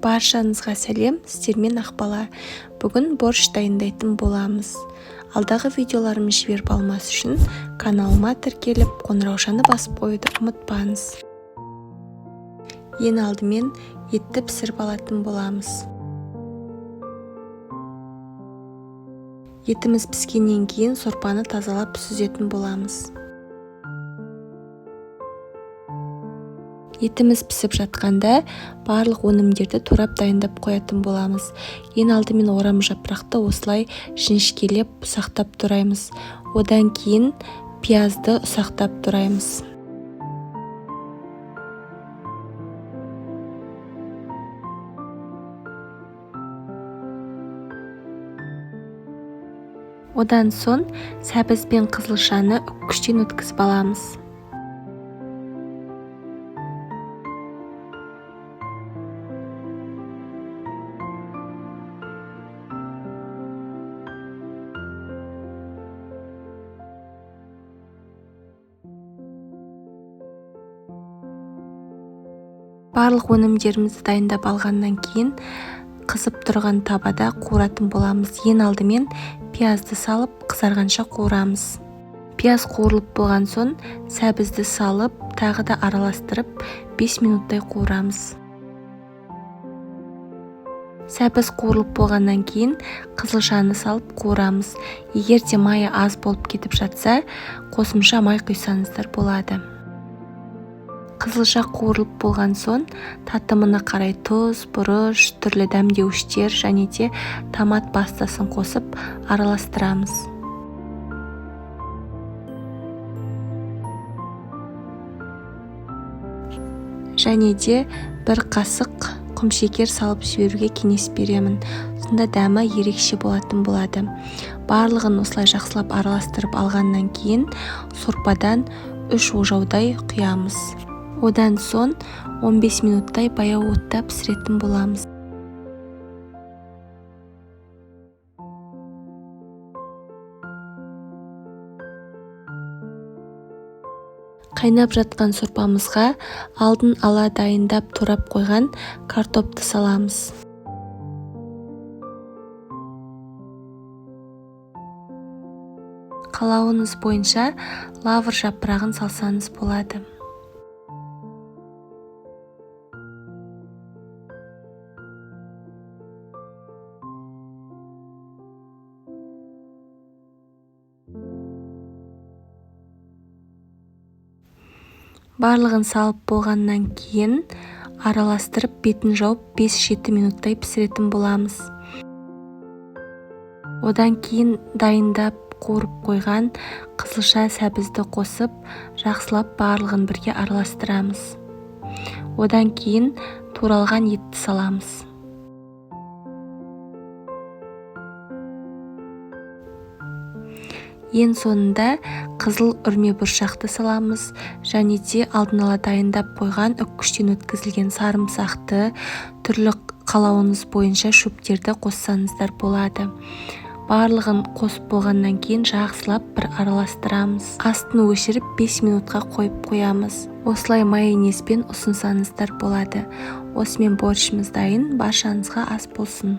Баршаңызға сәлем, сіздермен Ақбала. Бүгін борщ дайындайтын боламыз. Алдағы видеоларымды жіберіп алмас үшін каналыма тіркеліп, қоңыраушаны басып қоюды ұмытпаңыз. Ең алдымен етті пісіріп алатын боламыз. Етіміз піскеннен кейін сорпаны тазалап сүзетін боламыз. Етіміз пісіп жатқанда барлық өнімдерді турап дайындап қоятын боламыз. Ең алдымен орам жапырақты осылай жіңішкелеп ұсақтап тураймыз. Одан кейін пиязды ұсақтап тураймыз. Одан соң сәбіз бен қызылшаны үккіштен өткізіп аламыз. Барлық өнімдерімізді дайындап алғаннан кейін қызып тұрған табада қуыратын боламыз. Ең алдымен пиязды салып қызарғанша қуырамыз. Пияз қуырылып болған соң сәбізді салып, тағы да араластырып 5 минуттай қуырамыз. Сәбіз қуырылып болғаннан кейін қызылшаны салып қуырамыз. Егер де майы аз болып кетіп жатса, қосымша май құйсаңыздар болады. Қызылша қуырылып болған соң татымына қарай тұз, бұрыш, түрлі дәмдеуіштер және де томат пастасын қосып араластырамыз. Және де бір қасық құмшекер салып жіберуге кеңес беремін. Сонда дәмі ерекше болатын болады. Барлығын осылай жақсылап араластырып алғаннан кейін сорпадан 3 ожаудай құямыз. Одан соң 15 минуттай баяу отта пісіретін боламыз. Қайнап жатқан сорпамызға алдын ала дайындап турап қойған картопты саламыз. Қалауыңыз бойынша лавр жапырағын салсаңыз болады. Барлығын салып болғаннан кейін араластырып бетін жауып 5-7 минуттай пісіретін боламыз. Одан кейін дайындап қуырып қойған қызылша сәбізді қосып, жақсылап барлығын бірге араластырамыз. Одан кейін туралған етті саламыз. Ең соңында қызыл үрме бұршақты саламыз және де алдын ала дайындап қойған үккіштен өткізілген сарымсақты, түрлі қалауыңыз бойынша шөптерді қоссаңыздар болады. Барлығын қосып болғаннан кейін жақсылап бір араластырамыз. Астын өшіріп 5 минутқа қойып қоямыз. Осылай майонезбен ұсынсаңыздар болады. Осымен борщымыз дайын. Баршаңызға ас болсын.